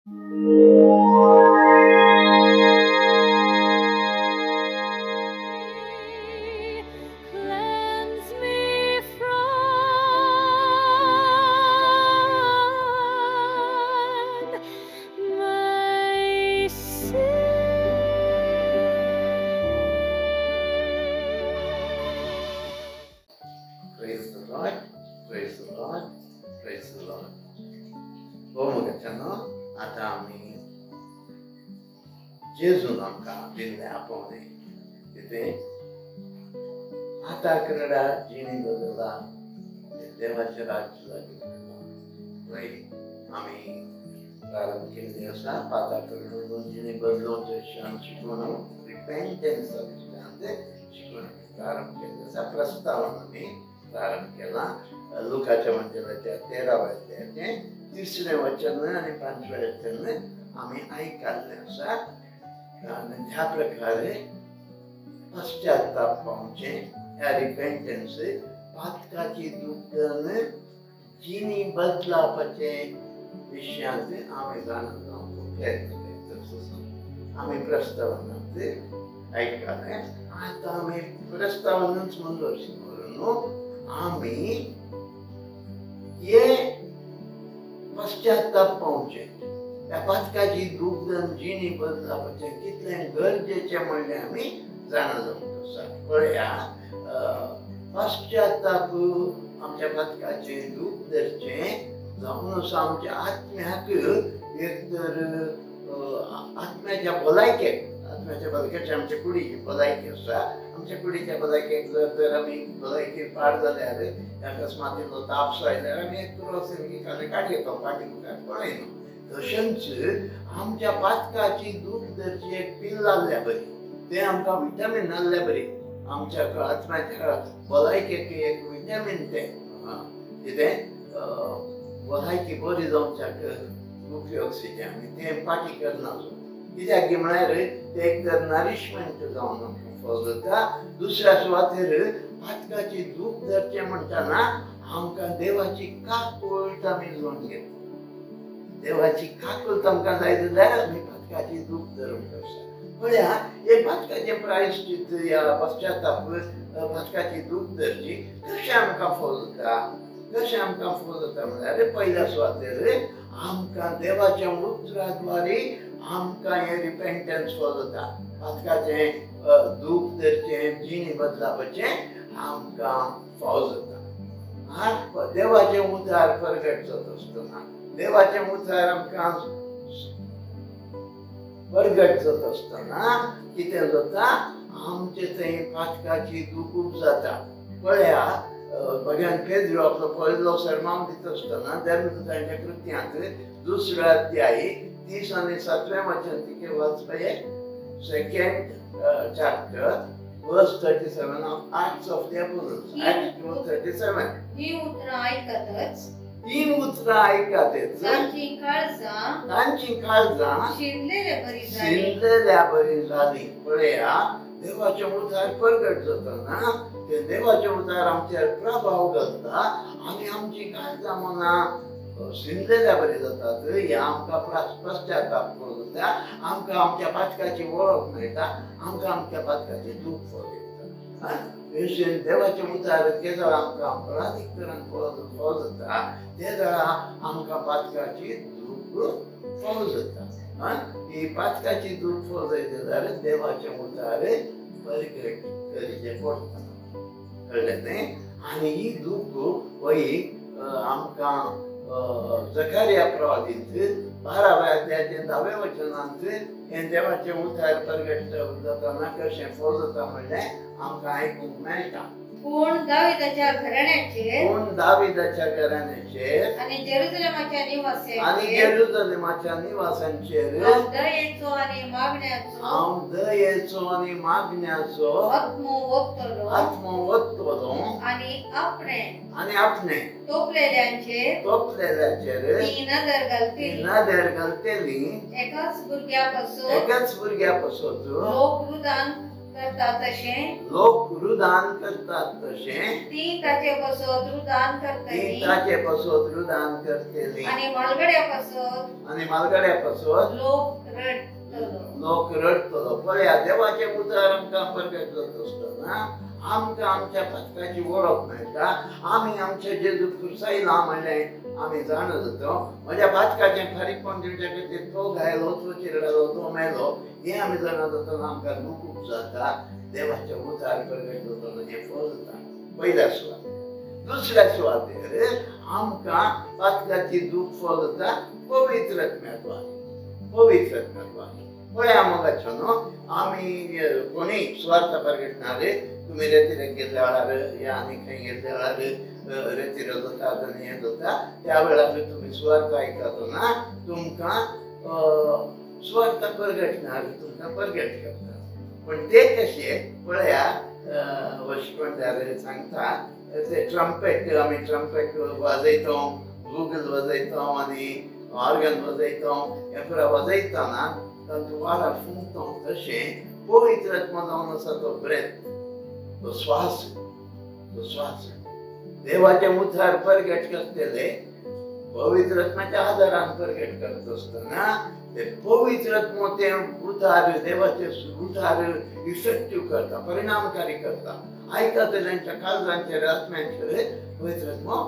Cleanse me from my sin. Praise the Lord, praise the Lord, praise the Lord. भोव आतां आमी जेजून आमकां दिल्लें आपोवणें कितें आतां करडा जिणी बदला देवाचें राज्य लागीं पळय आमी प्रारंभ केल्ली आसा पातां करडून जिणी बदलोवचें शिकून रिपेंटन्स शिकून प्रारंभ केल्ले आसा. प्रस्तावन आमी प्रारंभ केला लुकाच्या मंदिराच्या 13व्या अध्यायाचें 3रें वचन आनी 5वें वचन आमी आयकल्लें आसा. आनी ह्या प्रकारे पश्चाताप पावचें ह्या रिपेंटन्स पातकाची दुखन जिणी बदलापाचें विशयांत आमी जाणा जावंक प्रयत्न करीत आसा. आमी प्रस्तावनांत आयकलें. आतां आमी प्रस्तावनच मुंदोरशी न्हू आमी हे पश्चाताप पावचें ह्या पातकाची दुखदन जिणी बदलापाचें कितलें गरजेचें म्हणलें आमी जाणा जावंक आसा. पळया पश्चाताप आमच्या पातकाचें दूख धरचें जावन आसा आमच्या आत्म्याक एक तर आत्म्याच्या भलायकेक आत्म्याच्या भलायकेचे आमच्या कुडीची भलायकी आसा. आमच्या कुडीच्या भलायकेक जर तर आमी भलायकी पाड जाल्यार अकस्मात इल्लो ताप आयल्यार आमी एक क्रोसिन काडयेता फाटी मुखार पळयना. तशेंच आमच्या पातकाची दूख धरची एक पिल्ल आहल्या बरी तें आमकां विटामीन आहल्या बरी आमच्या आत्म्याच्या भलायकेक एक विटामीन तें कितें भलायकी बरी जावच्याक उपयोग तें आमी तें फाटी करना. कित्याक की म्हळ्यार तें एक तर नरिशमेंट जावन आमकां फॉल जाता. दुसऱ्या सुवातेर पातकाची दूख धरचें म्हणटना आमकां देवाची काकूळट आमी जुळोवन घेता. देवाची काकूळट आमकां जाय जाल्यार आमी पातकाची दूख धरूंक आसा. पळया हे पातकाचें प्रायश्चित ह्या पश्चाताप पातकाची दूख धरची कशें आमकां फॉल जाता कशें आमकां फॉल जाता म्हळ्यार पयल्या सुवातेर आमकां देवाच्या उतराद्वारे आमकां हें रिपेंटन्स फॉल जाता. पातकाचें दूख धरचें जिणी बदलापाचें आमकां फाव जाता. देवाचें उतार परगट जाता आसतना देवाचें उतार आमकां परगट जाता आसतना कितें जाता आमचें थंय पातकाची दूख जाता. पळया भगवान पेद्रो आपलो पयलो सरमाम दिता आसतना धर्मदूतांच्या कृत्यांत 2रो अध्याय 30 आनी 7वें वचन तिके वाचपा 2nd chapter verse 37 of Acts of the Apostles, Acts 2:37. ही उतरां आयकतच ही उतरां आयकतच तांची काळजां शिंदलेल्या बरी जाली. पळया देवाचें उतार परगट जातना ते देवाचें उतार आमचेर प्रभाव घालता आनी आमची काळजां मनां शिंदलेल्या बरी जातात. ह्या आमकां पश्चाताप जाता. आमकां आमच्या पातकाची वळख मेळटा. आमकां आमच्या पातकाची दूख फळ येता. देवाचें उतार केदळ आमकां अपराधीक तरान फळ जाता ते वेळा आमकां पातकाची दूख फळ जाता. ही पातकाची दूख फळ जायत जाल्यार देवाचें उतार परगट करचें पडटा. कळ्ळें न्ही? आनी ही दूख वही आमकां जकारिया प्रवादींत 12व्या अध्यायाचें 10व्या वचनांत हें देवाचें उतार परगट जातना कशें फळ जाता म्हणलें आमकां आयकूंक मेळटा. पूण दाविदाच्या घराण्याचेर पूण दाविदाच्या घराण्याचेर आनी जेरुसलेमाच्या निवासांचेर आनी जेरुसलेमाच्या निवासांचेर हांव दयेचो आनी मागण्याचो हांव दयेचो आनी मागण्याचो आत्मो ओततलो आत्मो ओततलो आनी आपणे आनी आपणे तोपलेल्यांचेर तोपलेल्याचेर ती नदर घालतली नदर घालतली. एकाच भुरग्या पासून एकाच भुरग्या पासून लोक रुदान करता तशें, लोक रुदान करतात तशें ती ताचे पासत रुदान करतली, ती ताचे पासत रुदान करतली आनी म्हालगड्या पासत, आनी म्हालगड्या पासत लोक रडटलो, लोक रडटलो. पळया देवाचें उतर आमकां परगट जाता आसतना आमकां आमच्या पातकाची वळख मेळटा. आमी आमच्या जेजू खुर्सायला म्हणलें आमी जाणा जाता. म्हज्या पातकाचें फारीकपण दिवच्या खातीर तो घायलो, तो चिरडलो, तो मेलो हें आमी जाणा जातना आमकां दुखूक जाता. देवाचें उतार परगट जातना हें फळ जाता पयल्या सुवातेर. दुसऱ्या सुवातेर आमकां पातकाची दूख फळ जाता पवित्र आत्म्याद्वारे, पवित्र आत्म्याद्वारे. पळया मोगाचो न्हू आमी कोणी सुवार्थ परगटणारे तुमी रेतिरे गेल्ल्या वेळार या आनी खंय गेल्ल्या वेळार रेतिरो जाता आनी हें जाता त्या वेळार तुमी सुवार्थ आयकतना तुमकां सुवार्थ परगटणार, तुमकां परगट करता. पण ते कशे पळया वशपणदार सांगता ते ट्रम्पेट, आमी ट्रम्पेट वाजयतो, गुगल वाजयतो आनी ऑर्गन वाजयतो, हें पुरा वाजयतना तांतूं वारा फुंकतो तशें पवित्र आत्मा जावन आसा तो ब्रेथ, तो श्वास, तो श्वास देवाच्या उतार परगट करतले पवित्र आत्म्याच्या आदारान परगट करता आसतना ते पवित्र आत्मो ते उतार देवाचे उतार इफेक्टीव करता, परिणामकारी करता. आयकतल्यांच्या काळजांचेर आत्म्यांचेर पवित्र आत्मो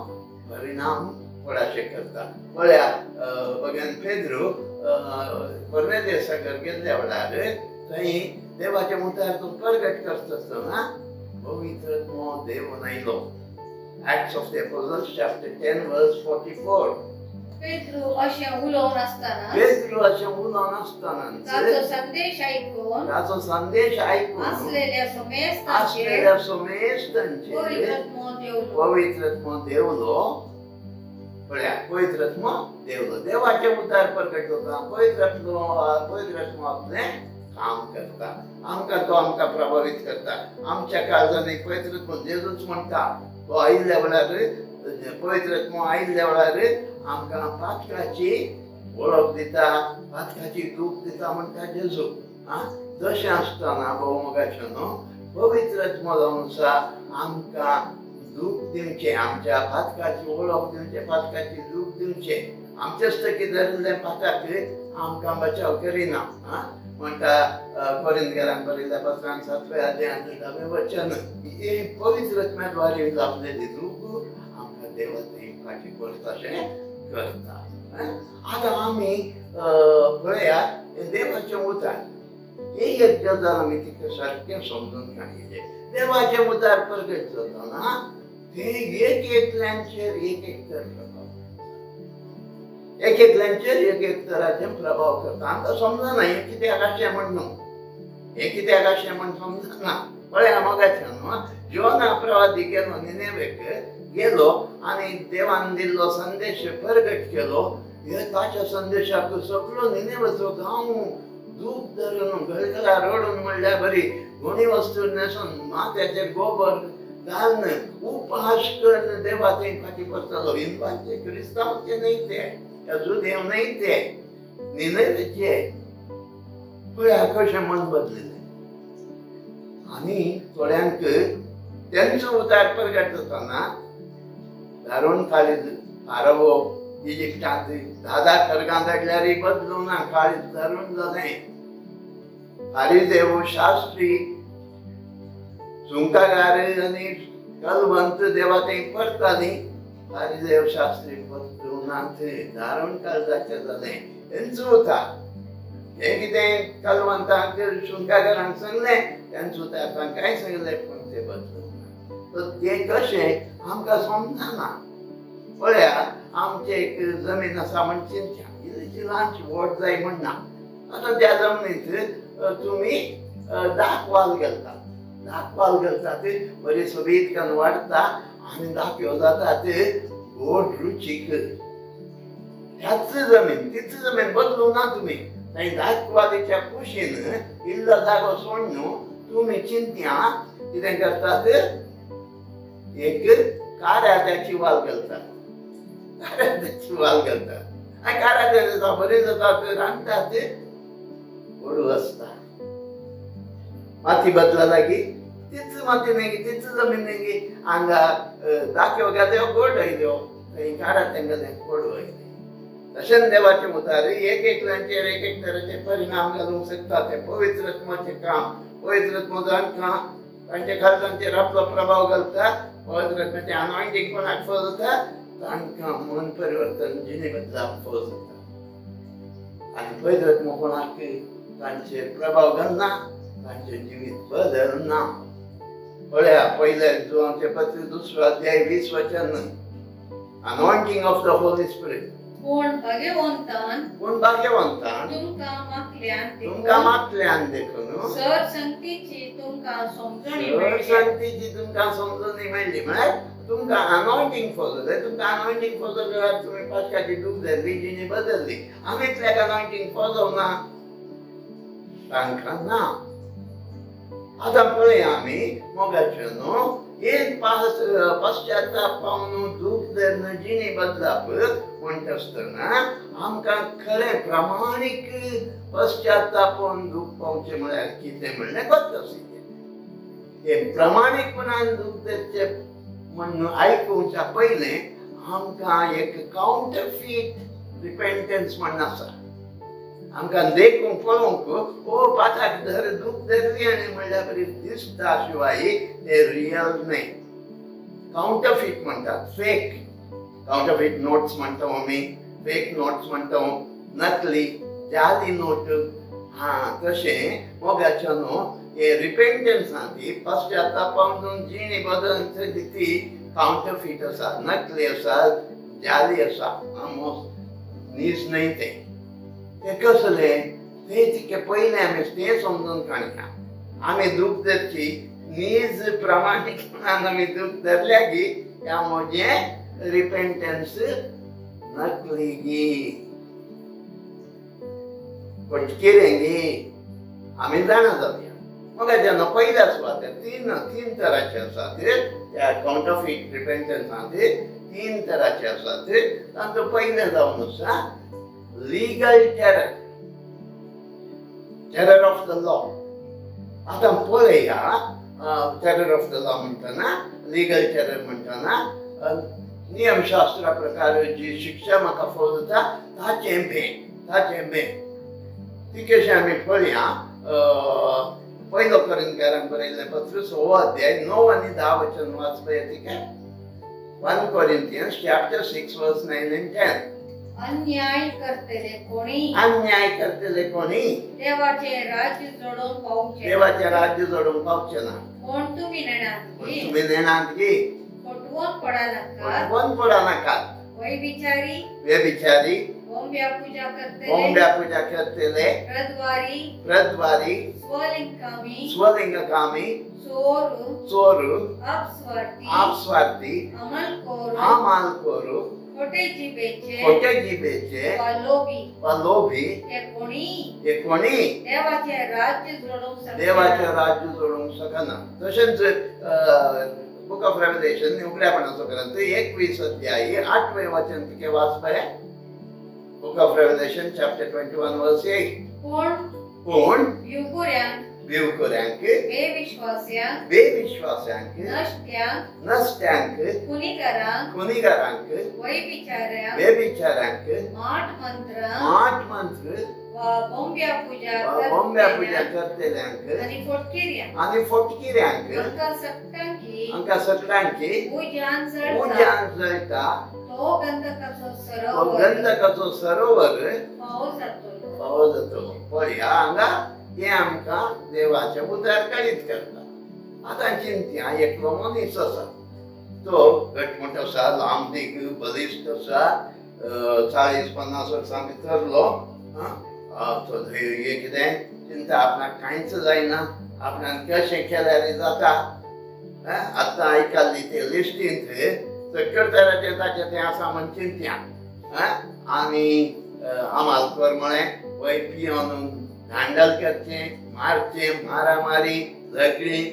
परिणाम पळाशे करता. पळया बघान पेद्रू कोर्नेलियसागर गेल्ल्या वेळार थंय देवाच्या उतार तो परगट करता आसतना पवित्र आत्मो देवून आयलो. Acts of the Apostles chapter 10 verse 44. Pedro अशें उलोवन आसतना, पेद्रू अशें उलोवन आसतना ताचो संदेश आयकून, ताचो संदेश आयकून आसलेल्या समेस्तांचेर, आसलेल्या समेस्तांचेर पवित्र आत्मो देवलो, पवित्र आत्मो देवलो. पळया पवित्र आत्मो देवलो, देवाचें उतार परगट जाता. पवित्र आत्मो, पवित्र आत्मो आपलें काम करता, आमकां तो आमकां प्रभावीत करता. आमच्या काळजांनी पवित्र आत्मो जेजूच म्हणटा तो आयिल्ल्या वेळार, पवित्र आत्मो आयिल्ल्या वेळार आमकां पातकाची वळख दिता, पातकाची दूख दिता म्हणटा जेजू. आं तशें आसतना भोव मोगाचो न्हू पवित्र आत्मो जावन आसा आमकां दूख दिवचें, आमच्या पातकाची वळख दिवचें, पातकाची दूख दिवचें. आमचेच तकी धरिल्लें पातक आमकां बचाव करिना. आं म्हणटा कोरिंदकारांक बरयल्ल्या पत्रान 7व्या अध्यायांत 10वें वचन, हे पवित्र आत्म्याद्वारे लाभलेली दूख आमकां देवा थंय फाटी करता अशें करता. आतां आमी पळया देवाचें उतार हे एक गजाल आमी तिका सारकें समजून काडचें. देवाचें उतार परगट जातना ते एक एकल्यांचेर एक एक तर प्रभाव, एक एकल्यांचेर एक एक तराचे प्रभाव करता. आमकां समजना हें कित्याक अशें म्हण न्हू, हें कित्याक अशें म्हण समजना. पळया मोगाचें न्हू जोना प्रवादी गेलो निनेवेक गेलो आनी देवान दिल्लो संदेश परगट केलो. हे ताच्या संदेशाक सगळो निनेवेचो गांव दूख धरून गळगळा रडून म्हणल्यार बरी गोणी वस्तू न्हेसून माथ्याचेर गोबर घालून उपहास करून देवा थंय फाटी परतलो. हिंदवांचे क्रिस्तांवचे न्हय ते, जुदेव न्हय ते, निनेवेचे. पळया कशें मन बदलिल्लें. आनी थोड्यांक तेंचो उतार परगट जातना धारून काळीज फारवो इजिप्टांत 10 खरगां धाडल्यार बदलूं ना, काळीज धारून जालें. फारीदेव शास्त्री सुंकागार आनी कलवंत देवा थंय परतालीं, फारीदेव शास्त्री बदलूं ना, धारून काळजाचें जालें. तेंचो उतार हें कितें कलवंतांक सुंकागारांक सांगलें, तेंचो उतार तांकांय सांगलें, पूण ते बदलूं ना. तर तें कशें आमकां समजना. पळया आमचें एक जमीन आसा म्हण चिंतया, इल्लीशी ल्हानशी व्हड जाय म्हण ना. आतां त्या जमनींत तुमी 10 वाल घालतात, 10 वाल घालतात, बरी सोबीत करून वाडटा आनी दाखयो जातात गोड रुचीक. त्याच जमीन, तीच जमीन बदलूं ना तुमी. थंय 10 वालीच्या कुशीन इल्लो जागो सोडून तुमी चिंतया कितें करतात, एक काऱ्याची वाल घालतात, काऱ्याची वाल घालतात आनी काऱ्याचे बरी जातात, रांदतात, गोडू आसता. माती बदला लागी तीच माती न्ही तीच जमीन न्ही हांगा दाखयो घाल्यो गोड वयल्यो थंय काडा तेंका तें कोड वयलें. तशेंच देवाचें उतार एक एकल्यांचेर एक एक तरेचे परिणाम घालूंक शकता. तें पवित्र आत्माचें काम. पवित्र आत्मो जांकां तांच्या खालजांचेर आपलो प्रभाव घालता, पवित्र आत्म्याचें अनॉयंटींग कोणाक फळ जाता तांकां मन परिवर्तन जिणे बदलाप फळ जाता. आनी पवित्र आत्मो कोणाक तांचेर प्रभाव घालना, तांचें जिवीत बदलना. पळया पयल्या जुवांचें पत्र 2 अध्याय 20 वचन, anointing of the Holy Spirit. कोण भाग्यवंतान, कोण भाग्यवंतान तुमकां मागल्यान, तुमकां मागल्यान देखून सर संगतीची तुमकां समजणी सर मेळ्ळी. संगतीची तुमकां समजणी मेळ्ळी म्हळ्यार तुमकां अनॉयंटींग फजले. तुमकां अनॉयंटींग फजल्यार तुमी पाचकाची डूब धरली, जिणी बदलली. आमी इतल्याक अनॉयंटींग फजवना, तांकां ना. आतां पळया आमी मोगाच्यो न्हू एक पश्चाताप पावन दूख धरून जिणी बदलाप म्हणटा आसतना आमकां खरें प्रामाणीक पश्चातापान दूख पावचें म्हळ्यार कितें म्हणलें गोत्त आशिल्लें. तें प्रामाणीकपणान दूख धरचें म्हण आयकुच्या पयलें आमकां एक कावंटरफीट रिपेंटन्स म्हण आसा. आमकां देखूंक पळोवंक ओ पाचाक धर दूख धरली आनी म्हणल्यार बरी दिसता शिवाय ते रियल न्हय. कावंटरफीट म्हणटात, फेक कावंटरफीट नोट्स म्हणटा आमी, फेक नोट्स म्हणटा, नकली जाली नोट. हां तशें मोगाच्यो न्हू हे रिपेंटन्स आसा ती पश्चातापान जिणी बदल ती कावंटरफीट आसा, नकली आसा, जाली आसा, नीज न्हय तें. तें कसलें तें तिके पयलें आमी तें समजून काडया. आमी दूख धरची नीज प्रामाणीकपणान आमी दूख धरल्या की ह्या म्हजें रिपेंटन्स नकली गी, फटकिरें गी, आमी जाणा जावया. मग जेन्ना पयल्या सुवातेर तीन तराचे आसा ते त्या कावंटरफीट रिपेंटन्स आसा ते 3 तराचे आसा ते. तांचो पयलें जावन आसा legal terror, terror of the law. आतां पळया टेरर ऑफ the law म्हणटना, लिगल टेरर म्हणटना नियमशास्त्रा प्रकार जी शिक्षा म्हाका फळ जाता ताचें भें, ताचें भें. ती कशें आमी पळया पयलो कोरिंथकारांक बरयल्लें पत्र 6 अध्याय 9 आनी 10 वचन वाचपया तिका. 1 Corinthians chapter 6 verse 9 and 10. अन्याय करतले कोणी, अन्याय करतले कोणी देवाचें राज्य जोडूंक पावचें, देवाचें राज्य जोडूंक पावचें ना. कोण तुमी नेणात की, तुमी नेणात की फटवून पडनाकात, फटवून पडनाकात. व्यभिचारी, व्यभिचारी, बोंब्या पूजा करतले, बोंब्या पूजा करतले, प्रद्वारी, प्रद्वारी, स्वलिंगकामी, स्वलिंगकामी, चोरू, चोरू, आपस्वार्थी, आपस्वार्थी, अमलकोरू, अमलकोरू, खोटे जिबेचे, खोटे जिबेचे वा लोभी, वा लोभी, ते कोणी, ते कोणी देवाचें राज्य जोडूंक शकना, देवाचें राज्य जोडूंक शकना. तशेंच बुक ऑफ रेवलेशन उगड्यापणाचो ग्रंथ 21 अध्याय 8वें वचन तुगे वाचपया. Book of Revelation chapter 21 verse 8. कोण, कोण भिवकुऱ्यांक, भिवकुऱ्यांक, बेविश्वास्यांक, बेविश्वास्यांक, नश्ट्यांक, नश्ट्यांक, खुनीकरांक, खुनीकरांक, व्यभिचाऱ्यांक, व्यभिचाऱ्यांक, माट मंत्र, माट मंत्र वा बोंब्या पूजा, बोंब्या पूजा करतल्यांक आनी फटकिऱ्यांक, आनी फटकिऱ्यांक, हांकां सगळ्यांकी, हांकां सगळ्यांकी उज्यान जळटा, उज्यान जळटा तो गंधकाचो सरोवर, गंधकाचो सरोवर फावो जातलो, फावो जातलो. पळया हांगा हें आमकां देवाचें उदार काडीत करता. आतां चिंतया एकलो मनीस आसा, तो घटमूट आसा, लांब दीग बलिश्ट आसा, 40-50 वर्सां भितरलो. तो धैर्य कितें चिंता, आपणाक कांयच जायना, आपणान कशें केल्यार जाता. आतां आयकल्ली ते लिस्टींत सगळ्या तराचें ताचें तें आसा म्हण चिंतया. आनी आमाल कर म्हळें वय पिवन धांडल करचें, मारचें, मारामारी, झगडीं,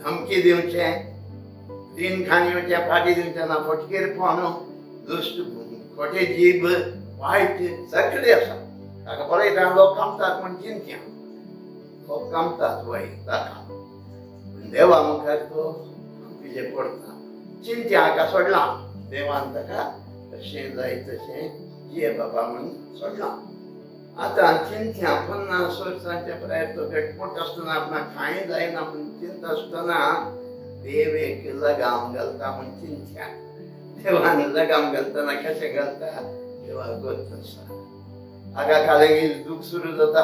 धमकी दिवचें, तीन खाणी येवचें, फाटी दिवचें ना, फटकीरपण, दुश्ट, खोटे जीब, वायट सगळें आसा. ताका पळयता लोक कामतात म्हण चिंतया. हो कामतात वय ताका देवा मुखार तो पिजे पडटा. चिंत्या हाका सोडलां देवान ताका तशें जाय तशें जिये बाबा म्हणून सोडलां. आतां चिंत्या 50 वर्सांच्या प्रायर तो घटमूट आसतना आपणाक कांय जायना म्हूण चिंता आसतना देव एक लगाम घालता म्हूण चिंत्या. देवान लगाम घालतना कशें घालता देवाक गोत आसा. हाका खालें दूख सुरू जाता,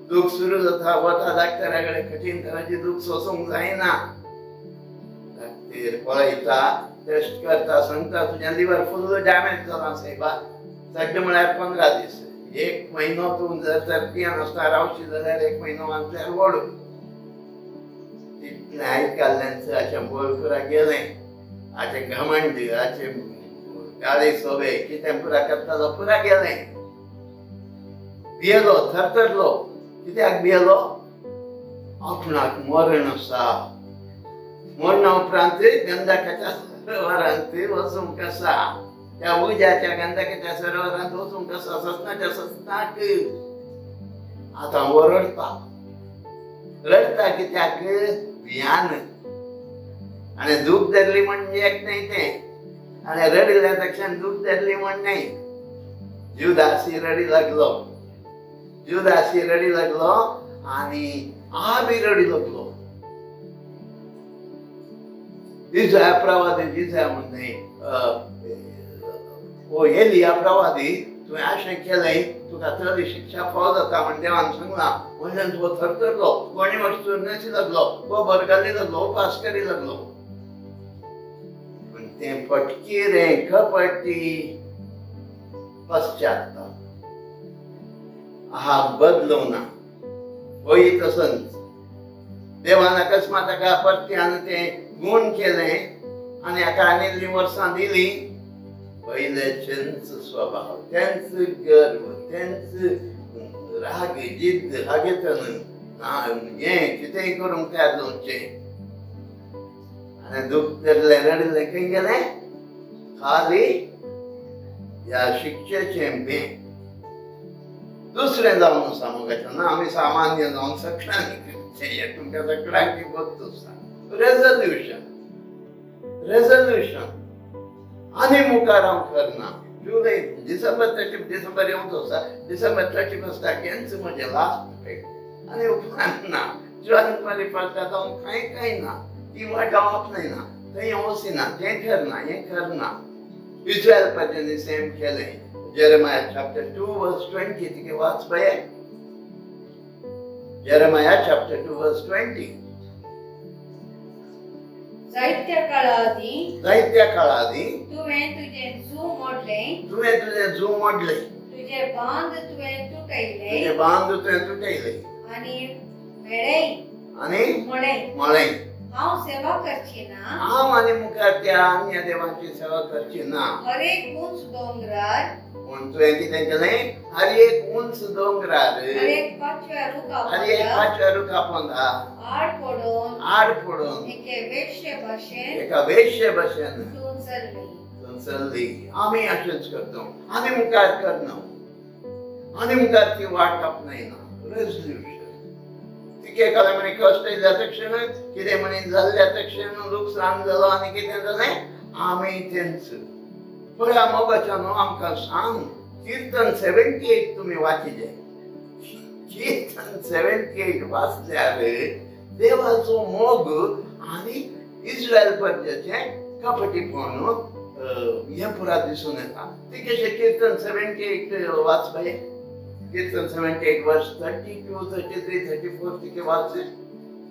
दूख सुरू जाता, वता डाक्टरा कडेन कठीण तराची दूख सोसूंक जायना. डाक्टर पळयता, टेस्ट करता, सांगता तुजें लिवर फुल्ल डॅमेज जालां सायबा, सगळें म्हळ्यार 15 दीस, 1 म्हयनो तूं जर तर पियेनासतना रावशी जाल्यार 1 म्हयनो वांचल्यार व्हड. तितलें आयकल्ल्यान हाचें बोल पुरा गेलें, हाचें घमंड, हाचें गाळी सोबे कितें पुरा करतालो पुरा गेलें. भियेलो, थरथरलो. कित्याक भियेलो? आपणाक मरण आसा, मरणा उपरांत गंधकाच्या सरोवरांत वचूंक आसा, त्या उज्याच्या गंधकाच्या सरोवरांत वचूंक आसा, ससनाच्या ससनाक. आतां हो रडटा, रडटा कित्याक? भियान. आनी दूख धरली म्हण एक न्हय तें, आनी रडिल्ल्या तक्षण दूख धरली म्हण न्हय. जुदासी रडी लागलो, जुदासी रडी लागलो आनी आबी रडी लागलो. इजाया प्रवादी, इजाया म्हण न्हय, ओ एलिया प्रवादी, तुवें अशें केलें तुका चली शिक्षा फावो जाता म्हण देवान सांगलां. म्हणल्यान तो थरथरलो, कोणी वस्तू नेसी लागलो, गोबर घाली लागलो, उपास करी लागलो. पूण तें फटकिरें कपटी पश्चाताप हा बदलूं ना, होय तसंच. देवान अकस्मात ताका परत्यान तें गूण केलें आनी हाका आनी वर्सां दिलीं. पयलेचेंच स्वभाव, तेंच गर्व, तेंच राग, जिद्द, हागेतन ना हें कितेंय करूंक तयार जावचें. आनी दूख धरलें, रडलें, खंय गेलें? खाली ह्या शिक्षेचें बें. दुसरें जावन आसा मोगाचें ना, आमी सामान्य जावन सगळ्यांनी करचें हें तुमकां सगळ्यांक गोत आसा. रेजोल्युशन, रेजोल्युशन आनी मुखार हांव करना. जुलय, डिसेंबर 30, डिसेंबर येवचो आसा, डिसेंबर 31 हेंच म्हजें लास्ट पेट. आनी उपरांत ना, जानेवारी 1 हांव कांय कांय ना, ती वाट हांव आपणायना, थंय वचना, तें करना, हें करना. इस्रायल प्रजांनी सेम केलें. Jeremiah chapter 2 verse 20 तिके वाच पळय. Jeremiah chapter 2 verse 20. जायत्या काळा आदीं, जायत्या काळा आदीं तुवें तुजें जू मोडलें, तुवें तुजें जू मोडलें, तुजें बांद तुवें तुटयलें, तुजें बांद तुवें तुटयलें आनी मेळें, आनी म्हळें, म्हळें हांव सेवा करची ना, हांव आनी मुखार त्या अन्य देवांची सेवा करची ना. हर एक उंच दोंगरार, पूण तुवें कितें केलें? हर एक उंच दोंगरार, हर एक पाचव्या रुखा, हर एक पाचव्या रुखा पोंदा आड पडून, आड पडून एके वेश्ये भाशेन, एका वेश्ये भाशेन तूं चल्ली, तूं चल्ली. आमी अशेंच करता, आनी मुखार करना, आनी मुखार ती वाट आपणायना. रेजोल्युशन. तिके काल म्हणे कश्ट येयल्या तक्षण कितें म्हणे जाल्ल्या तक्षण लुकसाण जालो आनी कितें जालें आमी तेंच. पळया मोगाच्या न्हू आमकां सांग. किर्तन 78 तुमी वाचिल्लें. किर्तन 78 वाचल्यार देवाचो मोग आनी इस्रायल प्रजेचें कपटीपण हें पुरा दिसून येता. ती कशें किर्तन 78 वाच पळय. किर्तन 78 वर्स 32, 33, 34 तिके वाच.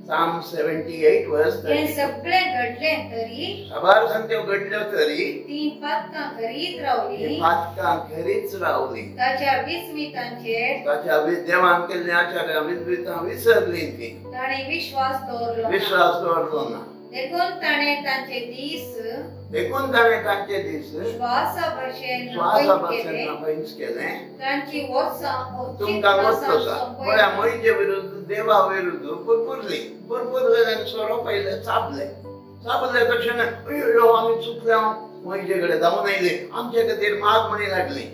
Psalm 78 verse हें सगळें घडलें तरी, साबार सांगत्यो घडल्यो तरी, तीं पातकां करीत रावलीं, पातकां करीत रावलीं. ताच्या विस्मितांचेर, ताच्या देवान केल्ल्या आचार्या विस्मितां विसरलीं तीं. ताणें विश्वास दवरलो, विश्वास दवरलो ना. देखून ताणें तांचे दीस, देखून ताणें तांचे दीस श्वासा भशेन श्वासा भशेन पयस केलें. तांची वर्सां तुमकां गोत आसा. पळया म्हजे विरुद्ध, देवा विरुद्ध पुरपुरली, पुरपुरलेल्यान सोरो पयले चाबले, चाबले तक्षण अय्यो आमी चुकले, म्हजे कडेन धांवून आयले, आमचे खातीर माग म्हणी लागली.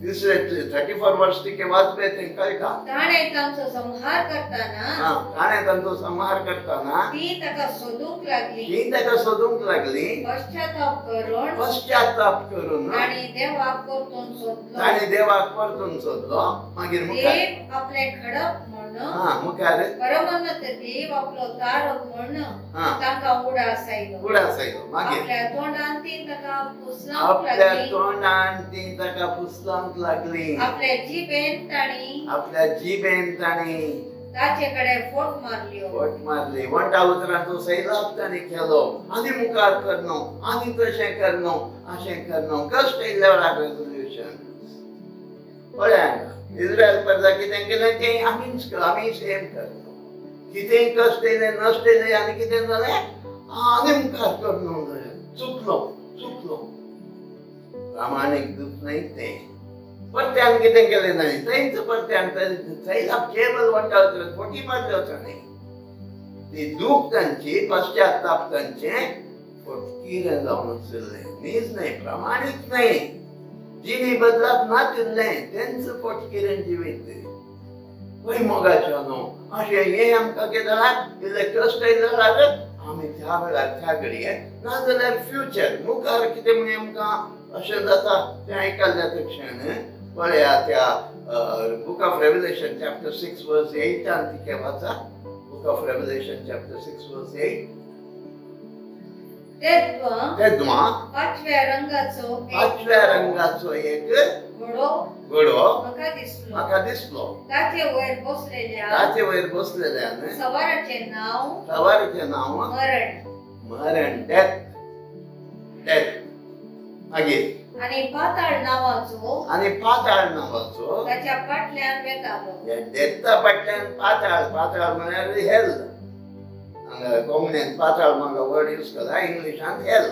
तिसरे 34 वर्स तिके वाचपे तें कळटा. ताणें तांचो संहार करतना, ताणें तांचो संहार करतना ती ताका सोदूंक लागली, ती ताका सोदूंक लागली, पश्चाताप करून, पश्चाताप करून आनी देवाक परतून सोदलो, ताणें देवाक परतून सोदलो. मागीर मुखार देव आपलें खडप म्हण, मुखार परमोन्नत देव आपलो तारक म्हण तांकां उडास आयलो, उडास आयलो. मागीर आपल्या तोंडान ती ताका फुसलावंक आपल्या लागली, तोंडान ती ताका फुसलावंक लागली, आपल्या जिबेन ताणी, आपल्या जिबेन ताणी ताचे कडेन फोट मारल्यो, फोट मारली. वंटा उतरांचो सैलाप ताणी केलो, आनी मुखार करनो, आनी तशें करनो, अशें करनो. कश्ट येयल्या वेळार रेजोल्युशन पळय. इस्रायल प्रजा कितें केलें तें आमीच आमी सेम करतो. कितेंय कश्ट येयलें नश्ट येयलें आनी कितें जालें आनी मुखार करनो, चुकलो चुकलो. प्रामाणीक दूख न्हय तें. परत्यान कितें केलें न्हय थंयच परत्यान सैलाप केबल वंटा उतरान फोटी मारल्यो ताणें. ती दूख तांची, पश्चाताप तांचें फटकिरें जावन आशिल्लें, नीज न्हय, प्रामाणीक न्हय, जिणी बदलाप नातिल्लें तेंच फटकिरें जिवीत. खंय मोगाचो न्हू अशें हें आमकां कितें जालां, इल्लें कश्ट येयले जाल्यार आमी त्या वेळार त्या घडये, नाजाल्यार फ्युचर मुखार कितें म्हण आमकां अशें जाता तें आयकल्ल्या तक्षण. पळया त्या book of Revelation chapter 6 verse 8 तिके वाचा. Book of Revelation chapter 6 verse 8. तेद्वा पाचव्या रंगाचो, पाचव्या रंगाचो एक घोडो, घोडो म्हाका दिसलो, म्हाका दिसलो. ताचे वयर बसलेल्या, ताचे वयर बसलेल्यान सवाराचें नांव, सवाराचें नांव मरण, मरण, डेथ, डेथ. मागीर आनी पाताळ नांवाचो, आनी पाताळ नांवाचो ताच्या फाटल्यान वेतालो. डेथा फाटल्यान पाताळ, पाताळ म्हळ्यार हेल. हांगा कोंकणीन पाताळ म्हणलो वर्ड यूज केला, इंग्लिशान हेल.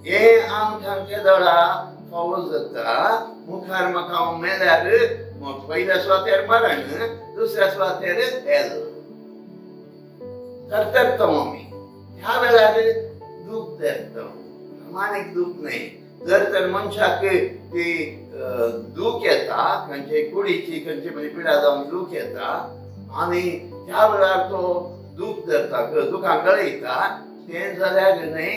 हे आमकां केदोळा फावो जाता. मुखार म्हाका हांव मेल्यार पयल्या सुवातेर मरण, दुसऱ्या सुवातेर हेल. तरतरता आमी ह्या वेळार दूख धरता, प्रामाणीक दूख न्हय. जर तर मनशाक ती दूख येता, खंयचे कुडीची खंयचे म्हणजे पिडा जावन दूख येता आनी त्या वेळार तो दूख धरता, दुखां गळयता, तें जाल्यार न्हय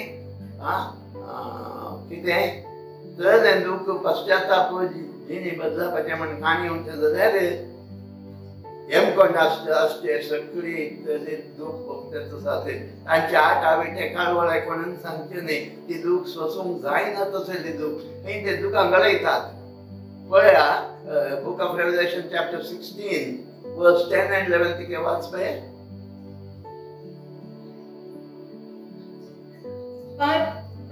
कितें तर तें दूख पश्चाताप जिणी बदलपाचें म्हण काणी येवचें जाल्यार हेमकोंड आसचे आसचे सगळी तरी दूख भोगतात आसा ते तांचे आठ आवेटे काळवळाय कोणान सांगचें न्हय. ती दूख सोसूंक जायना तसली दूख, मागीर ते दुखां गळयतात. पळया book of Revelation chapter 16 verse 10 and 11 तिके वाच पळय.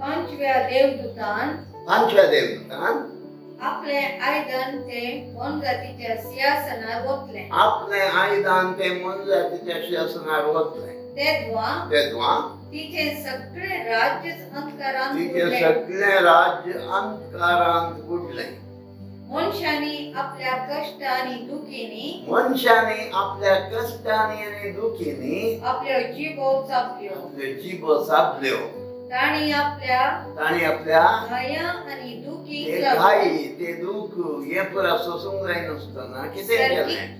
पांचव्या देवदूतान, पांचव्या देवदूतान आपले आयदन ते मोनजातीच्या सिंहासनार ओतलें, आपले आयदन ते मोनजातीच्या सिंहासनार ओतलें. तेद्वा, तेद्वा तिचे सगळे राज्य अंधकारांत तिचे बुडलें, सगळे राज्य अंधकारांत बुडलें. मनशांनी आपल्या कश्टांनी दुखींनी, मनशांनी आपल्या कश्टांनी आनी दुखींनी आपल्यो जिबो चाबल्यो, आपल्यो जिबो चाबल्यो. ताणी आपल्या, ताणी आपल्या घाया आनी दुखीक ते घाई ते दूख हें पुरा सोसूंक जायनासतना कितें केलें,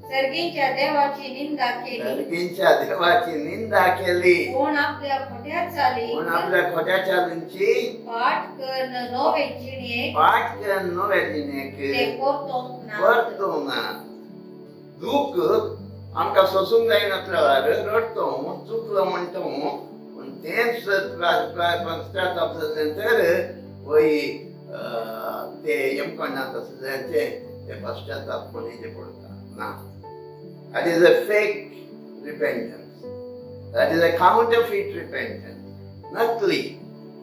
सर्गींच्या देवाची निंदा केली, सर्गींच्या देवाची निंदा केली. कोण आपल्या खोट्या चाली, कोण आपल्या खोट्या चालींची पाठ करून नवे जिणेक, पाठ करून नवे जिणेक ते परतूंक ना, परतूंक ना. दूख आमकां सोसूंक जायनासल्या वेळार रडतो, चुकलो म्हणटा, पूण तेंच पश्चाताप जालें तर वय ते यमकोंडांत आसल्याचे ते पश्चाताप म्हणचे पडटा ना. That is a fake repentance. That is a counterfeit repentance. नकली,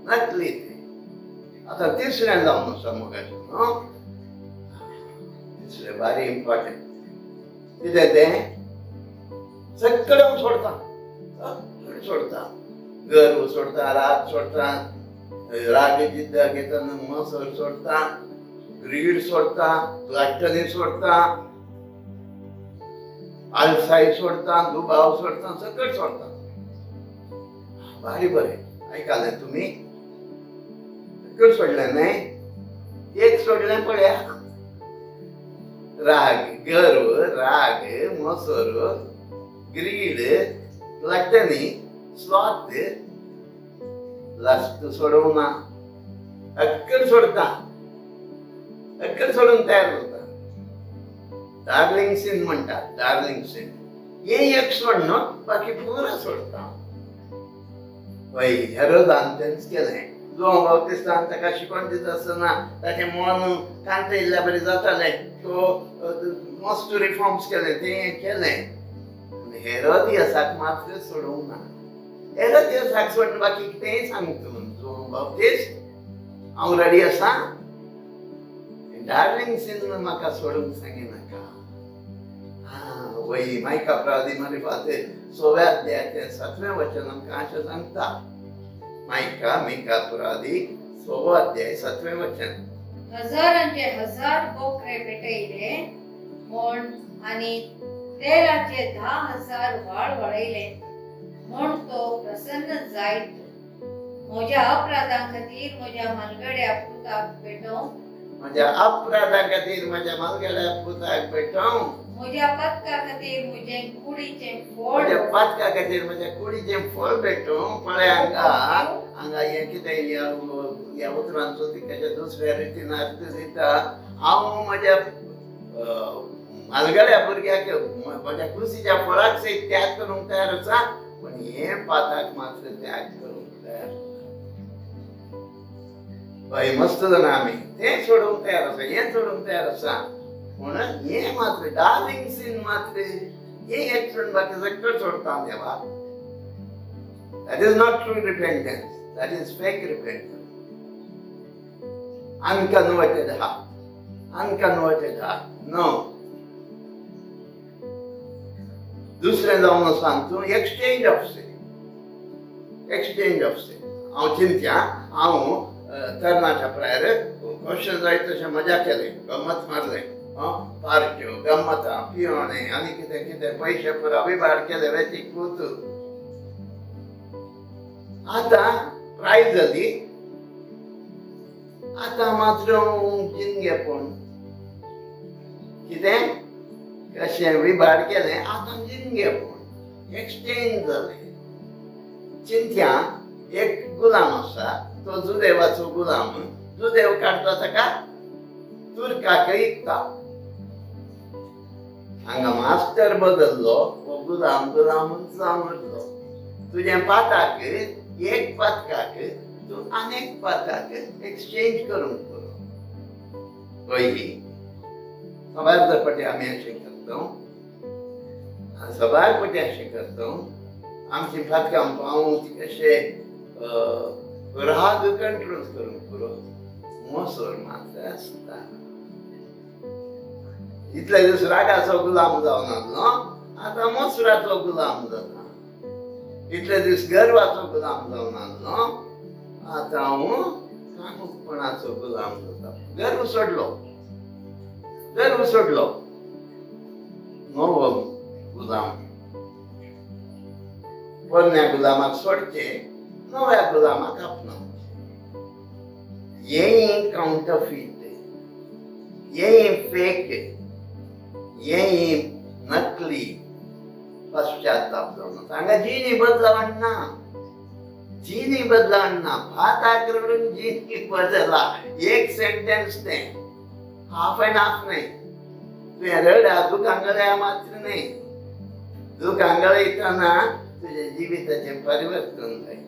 नकली तें. आतां तिसरें जावन आसा मोगाचें न्हू, तिसरें भारी इम्पॉर्टंट कितें तें, सगळें सोडटा, सगळें सोडटा, गर्व सोडटा, राग सोडटा, राग जिद्द घेतना मसर सोडटा, ग्रीड सोडटा, ग्लटनी सोडटा, आलसाय सोडटा, दुबाव सोडटा, सगळें सोडटा. भारी बरें आयकलें तुमी, सगळें सोडलें न्हय. एक सोडलें पळया, राग, गर्व, राग, मोसर, ग्रीड, ग्लटनी, स्लॉथ, लास्ट सोडूंक ना, अक्कल सोडता, अक्कल सोडूंक तयार जाता. डार्लिंग सीन म्हणटा, डार्लिंग सीन हें एक सोडना, बाकी पुरा सोडता. हय, हेरोदान तेंच केलें. जुवांव बाप्तिस्तान ताका शिकवण दिता आसतना ताचें मन कांत येयल्ल्या बरें जातालें. तो मस्त रिफॉर्म्स केलें, तें केलें. पूण हेरोदियासाक मात्र सोडूंक ना. हेरोदियासाक सोडून बाकी कितेंय सांगता म्हूण जुवांव बाप्तिस्त, हांव रेडी आसा, डार्लिंग सीन म्हाका सोडूंक सांगिनाका. आं वय, मायका प्रादी मारिफात 6व्या अध्यायाचें 7वें वचन आमकां अशें सांगता. मायका मिका पुरादी 6वो अध्याय 7वें वचन. हजारांचे हजार बोकरे पेटयले म्हूण आनी तेलाचे 10,000 व्हाळ वळयले म्हूण तो प्रसन्न जायत. म्हज्या अपराधां खातीर म्हज्या म्हालगड्या पुताक पेटोवंक, म्हज्या अपराधां खातीर म्हज्या म्हालगड्या पुताक पेटोवंक, म्हज्या पातका खातीर म्हजें कुडीचें फळ, म्हज्या पातका खातीर म्हज्या कुडीचें फळ पेटोवंक. पळय हांगा हांगा हें कितें ह्या उतरांचो तिकाच्या दुसऱ्या रितीन अर्थ दिता. हांव म्हज्या म्हालगड्या भुरग्याक म्हज्या कुशीच्या फळाक सयत त्याग करूंक तयार आसा, पूण हें पाताक मात्र त्याग करूंक तयार. हय, मस्त जाणां आमी तें सोडूंक तयार आसा, हें सोडूंक तयार आसा, पूण हें मात्र डार्लिंग सीन मात्र हें एक सोडून बाकी सगळें सोडता देवा. That is not true repentance, that is fake repentance. Unconverted heart, unconverted heart, no. दुसरें जावन सांग तूं exchange of sin, exchange of sin. हांव चिंत्या, हांव तरणाच्या प्रायर क्वेश्चन जायत तशें मजा केलें, गम्मत मारलें, पार्ट्यो, गम्मतां, पियोणें आनी कितें कितें, पयशे पुरा विभाड केले वेचीक पूत. आतां प्राय जाली, आतां मात्र जिनगेपण कितें कशें विभाड केलें, आतां जिनगेपण एक्सचेंज जालें. चिंत्या एक गुलाम आसा, तो जुदेवाचो गुलाम, जुदेव काडटा ताका तुर्काक इकता. हांगा मास्टर बदल्लो, हो गुलाम गुलामूच जावन उरलो. तुजें पाताक एक पातकाक तूं आनीक पाताक एक्सचेंज करूंक पुरो. हय, सबार दरपटी आमी अशें करता, सबार पटी अशें करता. आमची पातकां हांव अशें राग कंट्रोल करूंक पुरो, मोसोर मात्र आसता. इतले दीस रागाचो गुलाम जावन आसलो, आतां मोसराचो गुलाम जाता. इतले दीस गर्वाचो गुलाम जावन आसलो, आतां हांव कामुकपणाचो गुलाम जाता. गर्व सोडलो, गर्व सोडलो, नवो गुलाम. पोरण्या गुलामाक सोडचें, नव्या गुलामाक आपणावचें. हें काउंटरफीट, हें फेक, हें नकली पश्चाताप जावन हांगा जिणी बदलावण ना, जिणी बदलावण ना. भाताक रडून जिणी बदला, एक सेंटेन्स तें, हाफ एंड हाफ न्हय. तुवें रडा, दुकां गळया मात्र न्हय, दुकां गळयतना तुज्या जिविताचें परिवर्तन जायचें.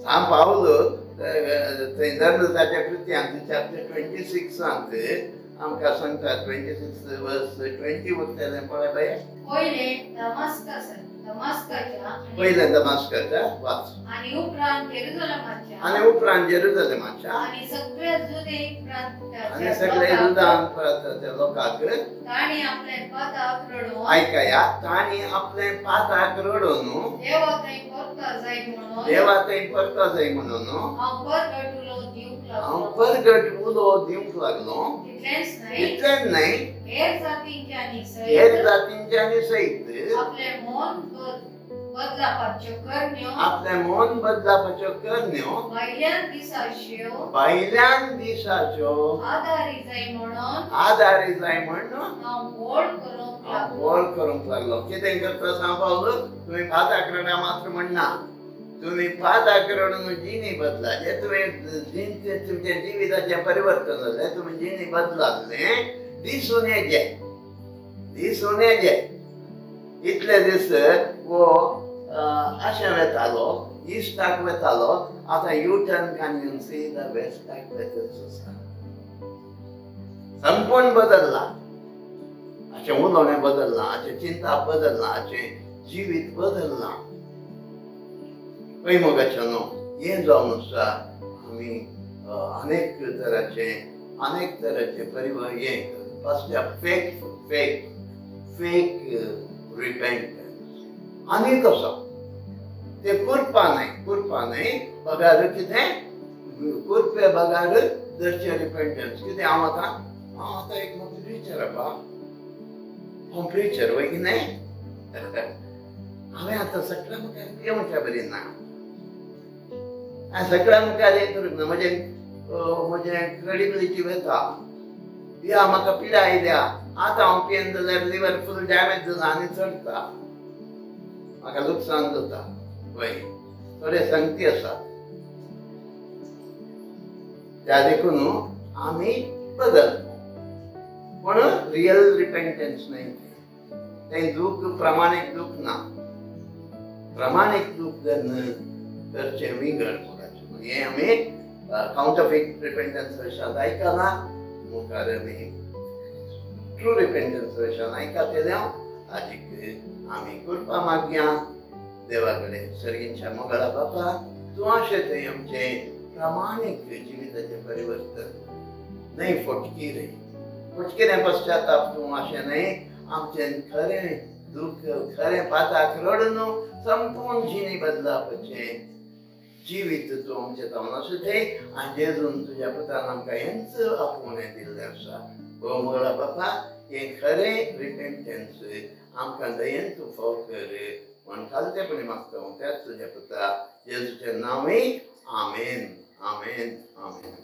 सांव पावलो थंय धर्मताच्या कृत्यांत चॅप्टर 26 आमकां सांगता, 26 वर्स 20 उरतलें पळय बाय. पयलें दमास्काच्या, पयलें दमास्काच्या वाच, आनी उपरांत जेरुसलेमाच्या, आनी उपरांत जेरुसलेमाच्या, आनी सगळ्या जुदे प्रांताच्या, आनी सगळ्या जुदा प्रांताच्या लोकांक तांणी आपले पाताक रडोवन, आयकया, तांणी आपले पाताक रडोवन देवा थंय परता जाय म्हणून, देवा थंय परता जाय म्हणून हांव परगट उलो दिवंक लागलो, हांव परगट उलो दिवंक लागलो. इतलेंच न्हय, इतलेंच न्हय, हेर जातींच्या आनी सयत, हेर जातींच्या आनी सयत आपलें मन बदलापाच्यो करण्यो, आपलें मन बदलापाच्यो करण्यो भायल्यान दिसाच्यो, भायल्यान दिसाच्यो आदारी जाय म्हणून, आदारी जाय म्हणून हांव व्हड करूंक लागलो. व्हड करूंक लागलो. कितें करता सांग पावलो? तुमी पाताक रडा मात्र म्हणना, तुमी पाताक रडून जिणी बदला. जे तुवें तुमच्या जिविताचें परिवर्तन जालें, तुमी जिणी बदलातलें दिसून येचें, दिसून येचें. इतले दीस वो अशें वेतालो, इस्टाक वेतालो, आतां यू टर्न काडून सीधा वेस्टाक वेतच आसा. संपूर्ण बदल्ला, अशें उलोवणें बदल्लां, अशें चिंतप बदल्लां, अशें जिवीत बदल्लां. खंय मोगाचें न्हू हें जावन आसा. आमी अनेक तराचे, अनेक तराचे परिवर हें fake fake fake repentance आनी कसो ते कुरपा न्हय, कुरपा न्हय बगार कितें कुरपे बगार धरचें रिपेंटन्स. कितें हांव आतां, हांव आतां एक म्हाका प्रिचर आबा, हांव प्रिचर वय की न्हय, हांवें आतां सगळ्या मुखार येवच्या बरी ना, हांवें सगळ्या मुखार हें करूंक ना. म्हजें म्हजें क्रेडिबिलिटी वता, या म्हाका पिडा आयल्या, आतां हांव पियेन जाल्यार लिवर फूल डॅमेज जाता आनी चडटा, म्हाका लुकसाण जाता. वय थोडे संगती आसात त्या देखून आमी बदल. पूण रियल रिपेंटन्स न्हय तें, दूख प्रमाणीक दूख ना, प्रमाणीक दूख जेन्ना करचें विंगड मोगाचें. हें आमी काउंटरफिट रिपेंटन्स विशयांत आयकलां, मुखार आमी ट्रू रिपेंटन्स विशयान आयकतले. आजीक आमी कृपा मागया देवा कडेन. सर्गींच्या मोगाळा बापा, तूं अशें थंय आमचें प्रमाणीक जिविताचें परिवर्तन न्हय फटकिरें, फटकिरें पश्चाताप तूं अशें न्हय, आमचें खरें दूख खरें पाताक रडून संपूर्ण जिणी बदलापाचें जिवीत तूं आमचें जावन आसा थंय. आनी जेजून तुज्या पुतान आमकां हेंच आपोवणें दिल्लें आसा. भोव मोगाळा बापा, हें खरें रिपेंटन्स आमकां दयेन तूं फाव कर म्हण खालतेपणी मागता हांव त्याच तुज्या पुता जेजूचें नांवूय. आमेन, आमेन, आमेन.